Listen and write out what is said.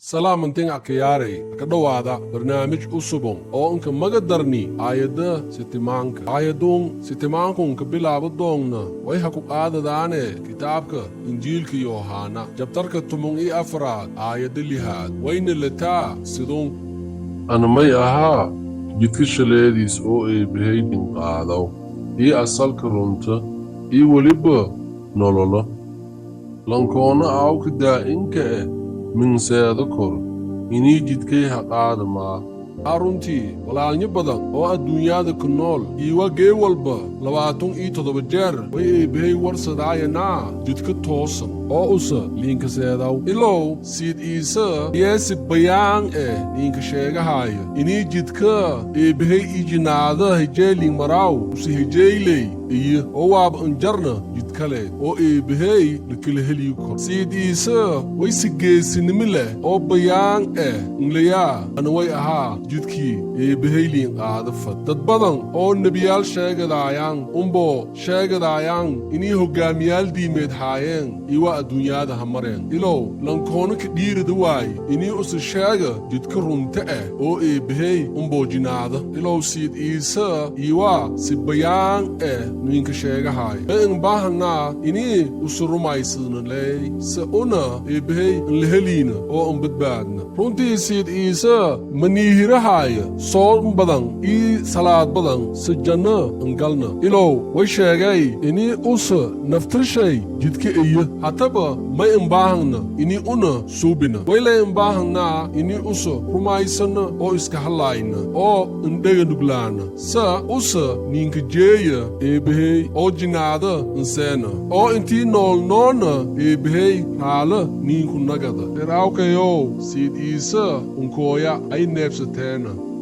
Salaamantin akhyaaray, ka dhowaada barnaamij cusubon oo inka magadarni aayadda sitimaanka. Aayaduun sitimaankunka bilaabo doongna way ha ku qaadadaane kitaabka Injiilka Yoohaana, jabtarka 14aad, aayadda lixaad. Wayna lataa sidun: Anamay ahaa jidka shaleediis oo Eebbahaydin qaadaw io asalka runta iyo weliba nololo. Lankoona aawka daa'inka ah minseedo kor inii jidkay ha qaadamaa. Haa, runtii walaalnyo badan oo adduunyada ku nool iiwa gee walba 27 jeer way Eebbahay warsadaayanaa jidka toosan oo usa liinkaseedaw. Ilow Siid Iise yeesi bayaan eh liinka sheegahaaya inii jidka Eebbahay ii jinaada hejeeliin maraaw usa hejeeyley iyo oo waaba injarna jidkaleed oo Eebbahay lakala heliyi kor. Siid Iise way si geesinimo leh oo bayaan eh inlayaa: ana way ahaa jidkii Eebbahay liin qaada fad. Dad badan oo nebiyaal sheegadaayaan umboo sheegadaayaan inii hoggaamiyaal diimeed haayeen iwa adduunyaada ha mareen. Ilow lankoona ka dhiirida waay inii usa sheega jidka runta ah oo Eebbahay umboo jinaada. Ilow Siid Iise iwaa si bayaan ah ninka sheegahaay. Ma in baahanaa inii usa rumaysadnaley se una Eebbahay in la heliina oo in badbaadna. Runtii Siid Iise ma niihirahaaya soon badan ii salaad badan si janno ingalna. Ilow way sheegay inii usa naftirshay jidka iyo. Hataba may inbaahangna inii una suubina? Waylay inbaahangnaa inii usa rumaysanna oo iska hadlaayna oo indhega nuglaana sa usa niinka jeeya Eebbahey oo jinaada inseena oo intii noolnoonna Eebbahey raala niinku nagada. Dheeraawkayow, Siid Iise unkooya ay neebsateena.